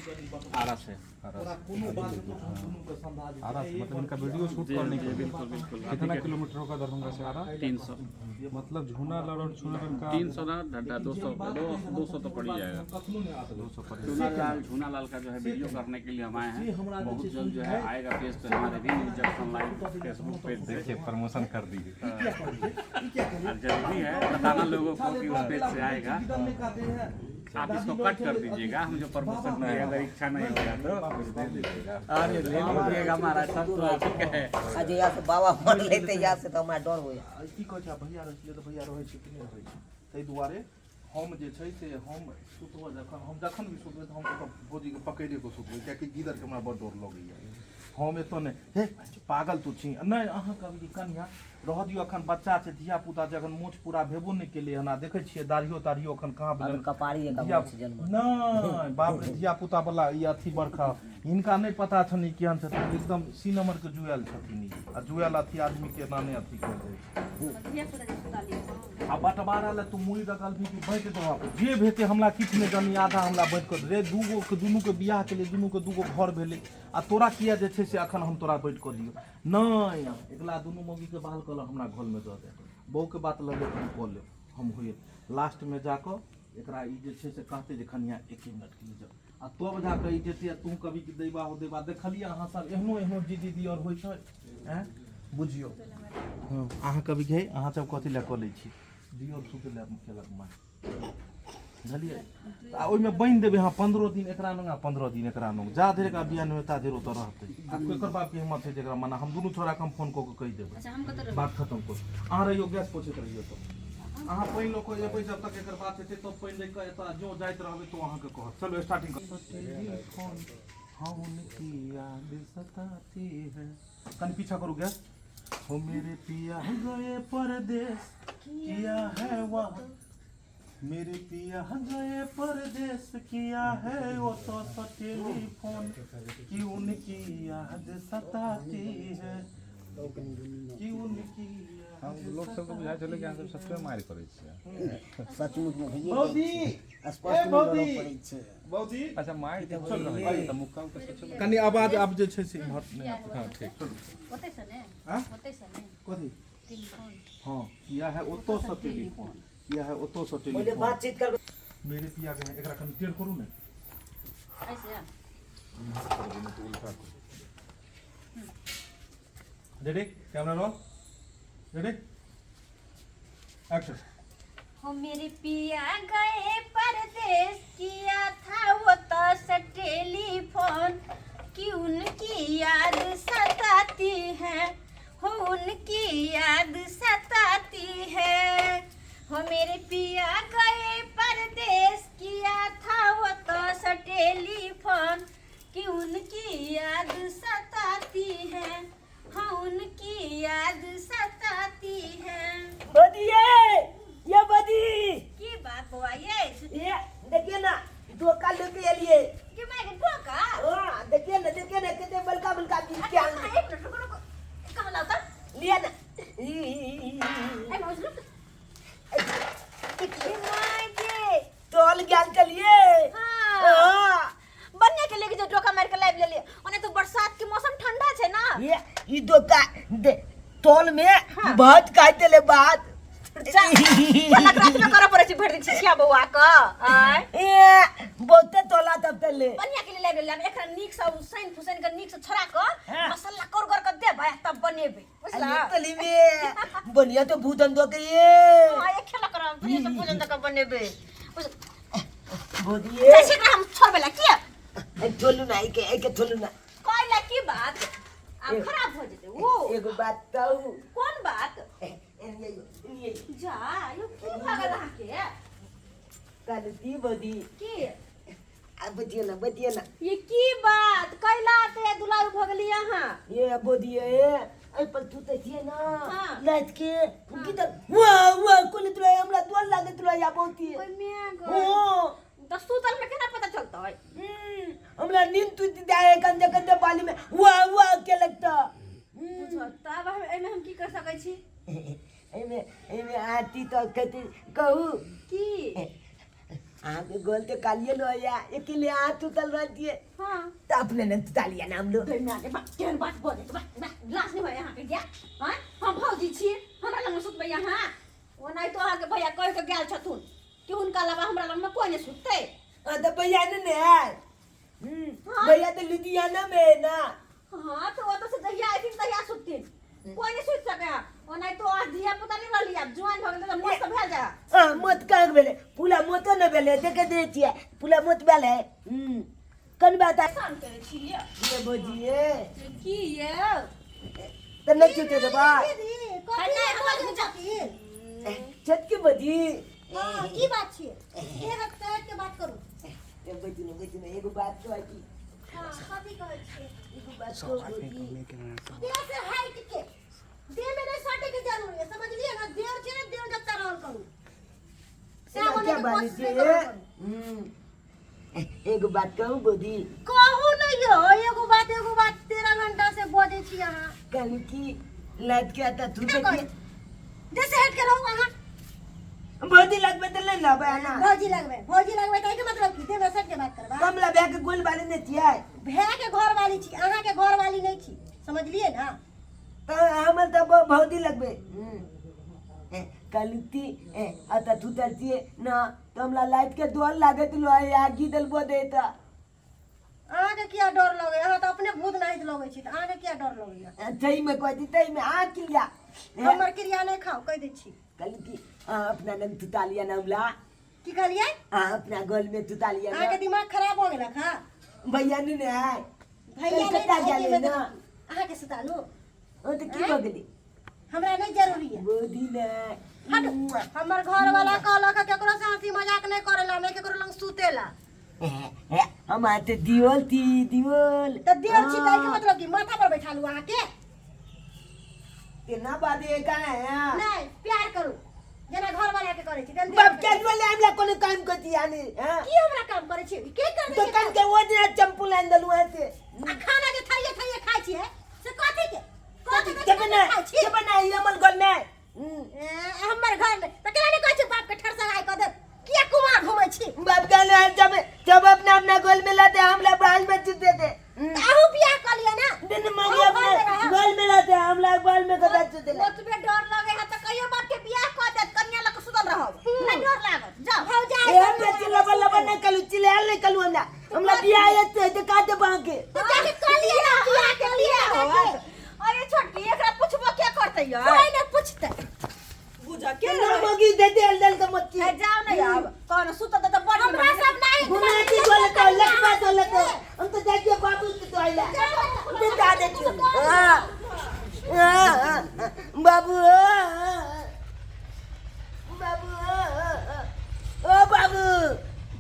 आरा से। आरा से मतलब इनका video shoot जी करने जी के लिए। बिल्कुल बिल्कुल। कितना किलोमीटर होगा दरभंगा से आरा? 300। मतलब झूनालाल और झूनालाल का 300 ना, ढाई 200, 200 तो पड़ ही जाएगा। 200 पर। चूनालाल झूनालाल का जो है वीडियो करने के लिए हम आए हैं। बहुत जल्द जो है आएगा पेज पे हमारे भी news junction live Facebook page पे। देखिए प्रमोशन कर दीजिए। और जरूरी है बताना लोगों को कि उस पेज से आएगा। आप इसको कट कर दीजिएगा, हम जो प्रमोशन किए, अगर इच्छा नहीं होगा तो अरे ले लीजिएगा महाराज, सब तो आप ही का है। आ जहिया से बाबा मरलै तहिया से तऽ हमरा डर होइया। की कहै छै, आ भैया रहै छलै तऽ भैया रहै छै कि नहि रहै छै, ताहि दुआरे हम जे छै से हम सुतबऽ जखन, हम जखन भी सुतबै तऽ हम ओतऽ भौजीके पकड़िए कऽ सुतबै, किएकि गीदड़के हमरा बड़ डर लगैए। हम एतऽ नहि, हे पागल तू छी नहि, अहाँ कहबै कि कनिया रहऽ दियौ, एखन बच्चा छै, धिया पुता छै, एखन मोछ पूरा भेबो नहि केलै हन, आ देखै छियै दाढ़ियो ताढ़ियो एखन कहाँ भेलै। कपारी जकाँ धिया मोछ जनमल। नहि बाप रे, धिया पुता वाला ई अथी बड़का, हिनका नहि पता छनि ई केहन छथिन, एकदम सी नंबर के जुआयल छथिन ई, आ जुआयल अथी आदमी के एना नहि अथी कयल जाइ छै। आ बँटवारा लए तू मुड़ी रगलभी कि बाँटि दहक, जे भेटै हमरा किछु नहि जानी, आधा हमरा बाँटि कऽ दे। रे दूगो के दुनू के बियाह केलियै, दुनू के दूगो घर भेलै, आ तोरा किया जे छै से एखन हम तोरा बाँटि कऽ दियौ? नहि, एकला दुनू मौगीके बाल कहलक हमरा घरमे दऽ दे, बहूके बात लगलै तऽ हम कऽ लेब, हम होइए लास्टमे जाकऽ एकरा ई जे छै से कहतै जे कनिया एके मिनटके लिए जाउ, आ तब जाकऽ ई जेतै। आ तू कभी कि दैबा हो दैबा, देखलियै अहाँ सब एहनो एहनो जी दीदी आओर होइ छै? आँय बुझियौ। हँ अहाँ कभी घे अहाँ सब कथी लए कऽ लै छी? दियौ सुतै लए केलक माँ, बुझलियै? आ ओहिमे बान्हि देबै अहाँ 15 दिन एकरा नंग आ 15 दिन एकरा नंग, जा धरि एकरा बियाह नहि होय ता धरि ओतऽ रहतै। आ केकर बापके हिम्मत छै जे एकरा मना? हम दुनू छोड़ाके हम फोन कऽ कऽ कहि देबै। अच्छा, हम कतऽ रहबै? बात खतम करू। अहाँ रहियौ, गैस पोछैत रहियौ, तऽ अहाँ पानि लऽ कऽ एबै जब तक एकर बात हेतै तब पानि लऽ कऽ एतऽ जँ जाइत रहबै तऽ अहाँके कहत। चलू स्टार्टिंग करू। हाँ उनकी याद सताती है। कनि पीछा करू गैस। हो मेरे पिया गए परदेश किया है वहाँ, मेरे पिया गए परदेश किया है वो तो टेलीफोन कि उनकी याद सताती है, कि उनकी याद। हम लोक सबके बुझाइ छलै कि अहाँ सब सचमे मारि करै छियै। सचमुच मे भइए जाइ भौजी छै, स्पष्ट ए मे भौजी। डर पड़ै छै। भौजी अच्छा मारि जे होइत रहै तऽ मुक्का उक्का सचमे? कनि आवाज आब जे छै से इम्हर नहि आबि। हँ ठीक। ओतै से ने? आँ? ओतै से ने? कथी? टेलीफोन। हाँ किया है ओतौ से टेलीफोन, किया है ओतौ से पहिले टेलीफोन। बातचीत कर। मेरे पिया गए, एकरा कनि टेढ़ करू ने। ऐसे। उल्टा करू। Ready, camera roll, ready, action. हो मेरे पिया गए परदेश किया था वो तो से टेलीफोन कि उनकी याद सताती है, हो उनकी याद सताती है। हो मेरे पिया गए परदेश किया था वो तो से टेलीफोन कि उनकी याद सताती है, हाँ उनकी याद सताती है। बदी ये, ये बदी। की बात बौआ ये? ये देखिए ना, धोखा लेके एलिए। की मैं के धोखा? हाँ देखिए ना, देखिए ना कितने बड़का बड़का बीज के अच्छा, आन। एक मिनट रुको रुको, कहाँ लाओ तब? लिया ना। ए मौजूद देखिए my के टोल गेल चलिए। हाँ। हाँ। बन्ने के लेके जो डोका मार के लाइव ले लिए, ओने तो बरसात के मौसम ठंडा छे ना। ये ई धोखा दे टोल में। हाँ। बहुत खाइ ले बात। पलक रात में करऽ पड़ै छै भरि दिन छिछिया बौआ क आय। ए बहुते तोला तब तले। बनिया के लिए लाबि लेलियै, एकरा नीक सँ उसैन फुसैन के नीक सँ छोड़ा कऽ हाँ। मसाला कर कर के देबै आ तब बनेबै, बुझला? तली में बढ़िया तो भूतन दो के ये। हाँ एक खेला करब बढ़िया सँ भोजन दऽ कऽ बनेबै। बोलिए। जाइ छी एकरा हम छोड़बै ला किया? छोलू ना, एके एके छोलू ना। कहै की बात आब खराब भऽ जेतै ओ। एगो बात कहू? कोन बात? एनिये एनिये। जा यो की भऽ गेल अहाँके? कहलती बोदी। की? आ बतिये ना, बतिये ना। ये की बात कैला ते दुलारू भऽ गेली अहाँ? ये बोदिए एहि पर सुतै छियै ना। हाँ। राति के गीत वाह वाह कोन तुरा हमरा डर लागैत रहै बहुते। ओय my गो। हो। तऽ सुतल में केना पता चलतै? हमरा नींद टूटि जाए कंधे कंधे बाली में वाह वाह के लगता। बुझल तब हम एहिमे हम की कर सकै छी? एहिमे एहिमे आरती तऽ कथी कहू। की? अहाँके गोल तऽ कालिए न होइया, अकेले अहाँ सुतल रहल छियै। हाँ। तऽ अपने ने सुता लिअ ने हम लोग। गै माय गे बा, केहन बात बजै छै, बा, बा, लाज नहि होइया अहाँके गे? आँय, हम भौजी छी, हमरा लगमे सुतबै अहाँ? ओनाहितो अहाँके भैया कहि कऽ गेल छथुन कि हुनका अलावा हमरा लगमे कोइ नहि सुततै। हाँ तऽ भैया ने ने आयल। हाँ। भैया तऽ लुधियाना में है ना। हाँ तऽ ओतऽ से जहिया अयथिन तहिया सुतथिन, कोइ नहि सुति सकै। ओनाहितो अहाँ धिया पुता नहि रहलियै, आब जुआन भऽ गेल तऽ मस्त भेल जाय। हाँ मत कहाँ भेलै, पुला मोतो नहि भेलै, देखे दै छियै पुला मोत भेलै। कोन बात आ परेशान करै छी यै। ये भौजी ये। की यै? तऽ नहि छूटे देबै। दीदी, कथी नहि, हमरा बजै छथिन? छोटकी भौजी। हाँ, की बात छियै? के हक साइड के बात करू। ए भौजी ने, भौजी ने, एगो बात कहै छी। हाँ, कथी कहै छियै? एगो बात कहू भौजी। देह से हटि के, देह में नहि सटै के जरूरी है, समझलियै ने? देह छै ने, देह जत्ता रहल करू। सएह एना बनै क्या के बाजै कोशिश छियै? नहि करल करू। एगो बात कहू भौजी? कहू ने यौ, एगो बात, एगो बात 13 घंटा से बजै छी अहाँ। कहलहुँ कि लाइट के आता तू की कहै? देह से हटि के रहू अहाँ। भौजी लगबै तऽ नहि लेबै ना। भौजी लगबै, भौजी लगबै तऽ एहिके मतलब की? देह में सटि के बात करबै? कमला भैया के गोल वाली नहि छियै? भैया के घर वाली छी, अहाँ के घर वाली नहि छी, समझलियै ने? तऽ हमर तऽ भौजी लगबै। कहलहुँ कि एतऽ सुतल छियै ने तऽ हमरा लाइट के डर लागैत रहै, आगि देलबो दे तऽ। अहाँके किया डर लगैया? अहाँ तऽ अपने भूत नाहित लगै छी, तऽ अहाँके किया डर लगैया? सही में कहै छी, सही में अहाँ क्रिया। हमर क्रिया नहि खाउ, कहि दै छी। कहलहुँ कि अहाँ अपना लग सुता लिअ ने हमरा। की कहलियै? अहाँ अपना गोल में सुता लिअ ने। अहाँके दिमाग खराब भऽ गेलक हँ? भैया नहि ने आय। भैया नहि कलकत्ता ने, गेलै एके ने। अहाँके सुतालू? ओ तऽ की भऽ गेलै? हमरा नहि जरूरी है। गोदी ने। हट, हमर घर वाला कहलक हँ केकरो से हंसी मजाक नहि करेला, नहि केकरो लग सुतेला। हम आते दियोल थी, दियोल। तऽ दियोल छी तऽ एहिके मतलब की माथा पर बैठा लू अहाँके? केना बाजे का है? नहि, प्यार करू जेना घर वाला के करै छी। तेना बाप दियोल के बोले हमरा कोनो काम करती यानी, हां? की हमरा काम करै छी? के करै छी? दुकान के वो दिन चंपू लाइन देलु है से। आ खाना जे थरिये थरिये खाइ छियै से कथी के? कथी के के बना? खाइ छी? के बना ई हमर घर में? ए, हमर घर में तऽ केना नहि कहै छी बाप के ठरसराय कऽ देत? किया कुमार घुमै छी? बाप के ले जब जब अपना अपना गोल में लाते हमरा बाल में चुते थे। तऽ अहूँ बियाह कऽ लिअ ने। दिन मांगी अपने गोल में लाते हमरा बाल में कदा चुते ला। ओतबे डर लगे है तऽ कहियो बाप के बियाह कऽ देत, कनिया लऽ कऽ सुतल रहब, नहि डर लागत? जाउ। भौजाई ए हम चिल्ला बल्ला बन्ना कलू चिल्लाल नहीं कलू हमरा हमरा बियाह एते ते का दे बाके। तऽ जाके कऽ लिअ ने बियाह, कऽ लिअ जाके। अरे छोटकी, एकरा पुछबो के करतै यै? कोइ नहि पुछतै। बुझ के ना मगी दे दे दल के मत। ए, जाओ ने आब कौन सुतत तऽ बड़ हमरा सब नहि घुमाती बोले तो लटका तो लटका हम तो जाके बाबू के तो आइला दे दा दे छी। हां हां बाबू, बाबू, ओ बाबू।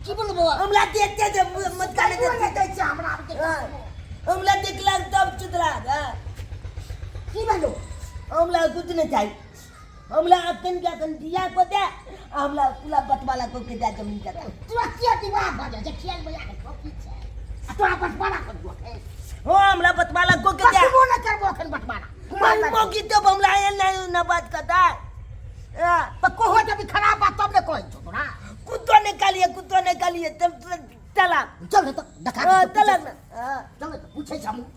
की बोलबो? हमरा देखते जे मत काले दे दै छै हमरा। हमरा देखला तब चुतरा। की भेलो? हमरा कुछ नहीं चाहिए, हमरा अखन के अखन बियाह को दे, हमरा पूरा बटवाला को के दे जमीन जगह। तोरा किया दिमाग भऽ जाइ छै? खेल बजा के ठोकी छै आ तोरा बटवारा कर दियो? हो, हमरा बटवाला को के दे। बटबो नहि करबो अखन बटवारा। मन मोगी तो हमरा एहन नहीं ना बात करता है। तऽ कहो जब खराब बात तब ने कहै छौ तोरा। कुत्तो निकालिए, कुत्तो निकालिए तब तलाक। चल रे तऽ देखा। हाँ, तलाक ना। हाँ। चल रे तऽ पूछै छी हमहूँ।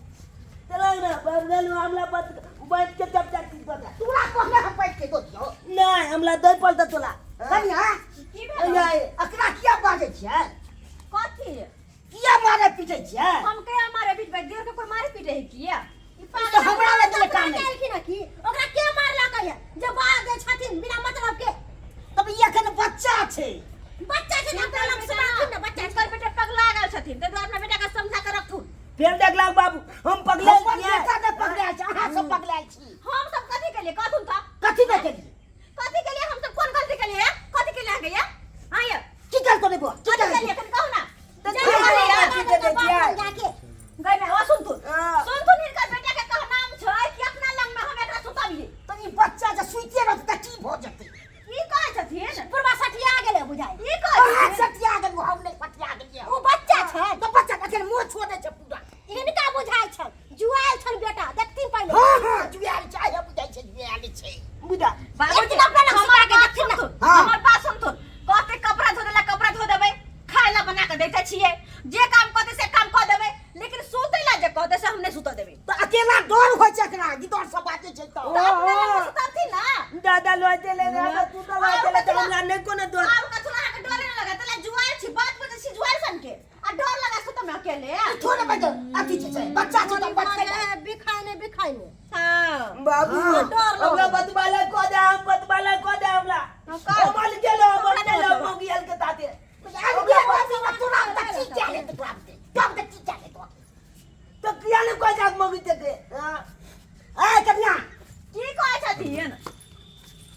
तलाक ना बाप हमरा बात बैठ के तब जाती बता। तोरा कहने हम बैठ के दो दियो? नहीं, हमरा दे पड़ता तोला। कनिया। की भेल? नहीं। एकरा किया बाजै छियै? कथी? किया मारे पीटै छियै? हम कहिया मारे पीटबै? देर के कोई मारे पीटे है किया? ई तऽ हमरा लग गेलै काम नहि। गेलखिन हँ की? ओकरा के मारलक है जे बाज दै छथिन बिना मतलब के? तब ई एखन बच्चा छै, बच्चा छै तऽ अपना लग सुनाथिन ने। बच्चा हिनकर बेटा पगला गेल छथिन, ताहि दुआरे अपना बेटा के समझा के रखथुन। फेर देखला बाबू, हम पगले अपन बेटा नहि पगलायल छै, अहाँ सब पगलायल छी। हम सब कथी केलिए कहथुन तऽ? कथी नहि केलिए? कथी केलिए हम सब? कोन गलती केलिए? कथी केलिए अहाँके यै? हाँ यै। की करतो रे बौआ? की कथी करतो? केलिए कनि कहू ना। तऽ जाउ की कहलिए। करबै? की दे छियै? जाके गै माय, ओ सुनथुन। हाँ। सुनथुन, हिनकर बेटा के कह नाम छै कि अपना लग में हम एकरा सुतबियै। तऽ ई बच्चा जे सुइते रहतै तऽ की भऽ जेतै? की कहै छथिन? बुढ़वा सठिया गेलै बुझाइ। की कहै अहाँ छथिन? सठिया गेलहुँ, हम नहि सठिया गेलियै। ओ बच्चा छै तऽ बच्चा अखन मुँह छोड़ै छै पूरा। हिनका बुझाइ छनि जुआयल छनि बेटा, देखथिन पहिले। हँ हँ, जुआयल छै, आइ बुझाइ छै जुआयल छै। बुझा बाबूजी, एक दिन अपना लग हमर सुता के बात देखथिन ना। सुनथुन। हाँ। हमर बात सुनथुन, कहते कपड़ा धो देला, कपड़ा धो देबै। सुतऽ देबै। तऽ अकेला डर होइ छै एकरा, गिदड़ सब बाजै छै तऽ। तऽ अपने लग सुतथिन ना। दादा लऽ देले रे, हमरा तू तऽ लऽ देले तऽ हमरा नहि कोनो डर। आब कथु अहाँके डरे नहि लगत, तले जुआयल छी, बात बजै छी जुआयल सनके। आ डर लगा सुतऽ में अकेले। थोड़े बजल, अथी छै, बच्चा छै तऽ बचतै नहि। बिखाय नहि, बिखाय नहि। हां। बाबू, डर लगै। हमरा बतबा लए कऽ दे, हम बतबा लए कऽ दे हमरा। हम हम गेलो, हम गेलो, मौगियल के ताते। तो किया नहीं कोई जाग मौगी ते के? ए कन्या की कहै छथिन?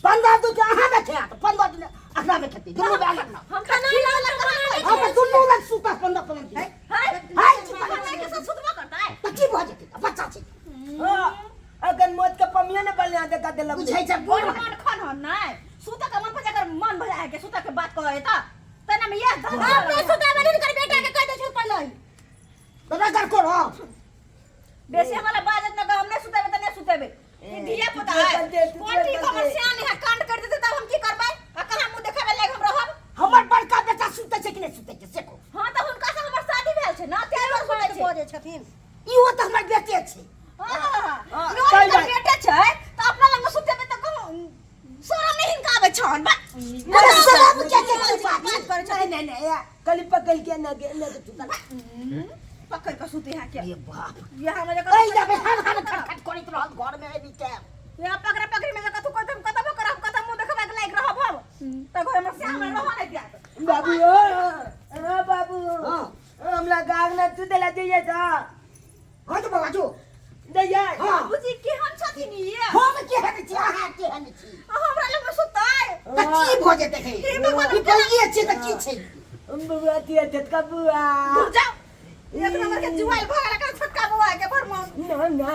15 दिन के अहाँ में खेत, 15 दिन अखना में खेती, दुनू बे अलग ना। हम खाना लग हम दुनू लग सुता 15 15 दिन। हाय हाय, खाना के साथ सुतबा करतै? तऽ की भऽ जेतै, बच्चा छै। हां, अगन मौत के पमिया ने बलिया देखा देलक। बुझै छै बड़ मन खन हन नै सुत के मन पर जकर मन भऽ जाय के सुत के बात कहै त तना में यह धन अपने सुताबै नहीं कर बेटा के कह दे छै पहिले। दादा कर को रहो। बेसी हमरा बाजत न, हम नै सुतेबे त नै सुतेबे। ई धिया पुता है, कोन ठीक हमर सियान है, कांड कर देते तब हम की करबै? आ कहाँ मुंह देखाबे लायक हम रहब? हमर बड़का बेटा सुतै छै कि नहि सुतै छै से कहू। हां, त हुनका से हमर शादी भेल छै ना, तें दुआरे सुतै छै। बजै छथिन। इहो तऽ हमर बेटे छै। हां, चल हुनकर जाय। बेटे छै त अपना लग में सुतेबे त कहूं शरम नहीं हिनका आबै छन बा। अरे शरम के के बात बात बात करै नहीं नहीं नहीं, कली पकड़ के न गे न सुतल। पकड़ के सुते है के? अरे बाप। यहाँ में जकर ऐ जाबे हर हर खट खट करैत रहल घर में एनी टाइम। यहाँ पकड़ा पकड़ी में कथु कहत हम कतबो करब, कतबो मुंह देखबै के लायक रहब हम त घर में श्याम रह नहीं दियात। बाबू ओ हां बाबू, हमरा गाग ना तू देला जइए जा। हां तो बाबू जो दैया। हां बाबूजी केहन छथिन ई? हम केहन छी, अहाँ केहन छी? हमरा लग में सुतै त की भऽ जेतै? हे भगवान, ई बलिए छै त की छै? बबुआ तिया छोटका बुआ। दूर जाओ, एक नंबर के जुआइल भऽ गेल एकर छोटका बौआ के भर मन। ना ना,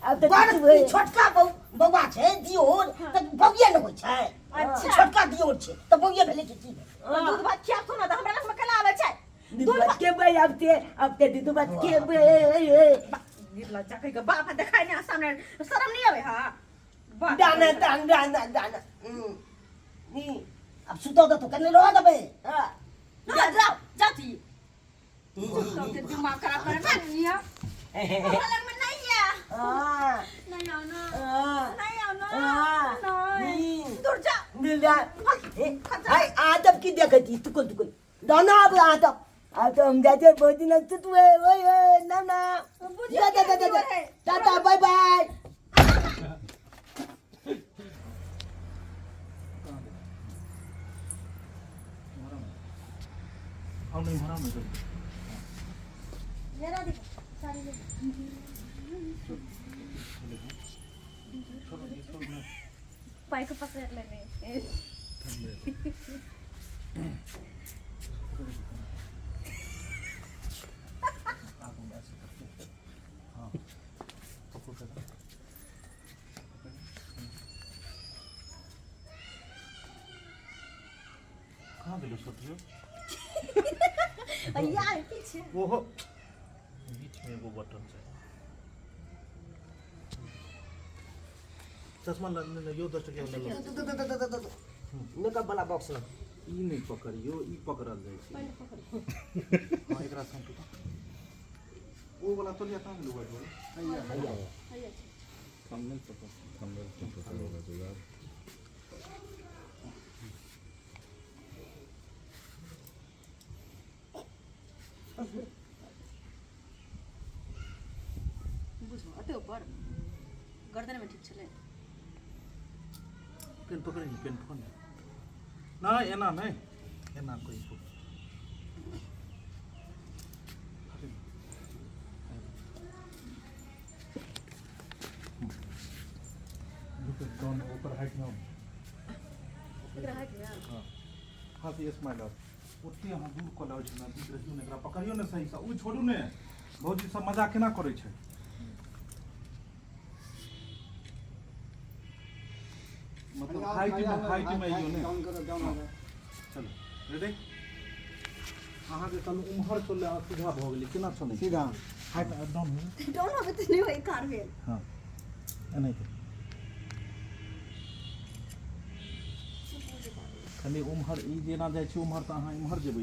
आब तऽ बड़ ई छोटका बौआ छै दियोर तऽ बौए ने होइ छै। अच्छा। छोटका दियोर छै तऽ बौए भेलै कि की भेलै? दूध भात खियाबथु ना तऽ हमरा लग में केना आबै छै? दूध भात खेबै आब ते, आब ते दूध भात खेबै। निर्लज्जा कहि के बाप देखाय ने सामने, शरम नहीं आबै? हां, दाना दाना दाना दाना। नी अब सुतो दो तो कने रह देबै। हां ना, जाओ जाती सबके दिमाग खराब करे ना निया। हमरा लग में नहीं है। हां नहीं आओ ना। हां नहीं आओ ना। हां नहीं, दूर जा। मिल जा। हाय आदब की देखती तुकुल तुकुल दाना। अब आदब अब तो हम जाते बहुत दिन तू ओए ओए ना ना। बुझियो दा दा दा दा, टाटा बाय बाय। आउ नहीं भरा में मेरा देख साड़ी ले। पाई को पकड़ लेने। कहाँ गेलो छोटियो? यार पीछे ओहो, बीच में एगो बटन छै। चश्मा ल ले यो, 10 टकिया ले लो। मेकअप वाला बॉक्स ना। ई नहि पकड़ियो, ई पकड़ल जाइ छै। हाँ, एकरा समटू। ओ वाला तौलिया कहाँ गेलो, व्हाइट वाला? थंबनेल पकड़, थंबनेल फोटो होगा जुगाड़। बुझो अते ऊपर गर्दन में ठीक छलै। पेन पकड़े, पेन पकड़। नहीं एना नहीं, एना कोई पकड़। डाउन, ऊपर हाइट में। एकरा हाइट में। हाँ हाँ, से स्माइल आउट। ओते अहाँ दूर कऽ लाबै छै, नजदीक रहियौ ने, एकरा पकड़ियौ ने सहीसँ। ओ छोड़ू ने भौजी, सब मजाक केना करै छै? मतलब हाइट में, हाइट में अइयौ ने। चलो रेडी। अहाँके कहलहुँ उम्हर चललै, अहाँ सीधा भऽ गेलै। केना चलै? सीधा। हाइट डाउन हो। डाउन होबे तऽ नहि होई कार भेल। हाँ, एनाहिते खाली उम्हर ई जेना जाइ छै उम्हर, तऽ अहाँ इम्हर जेबै।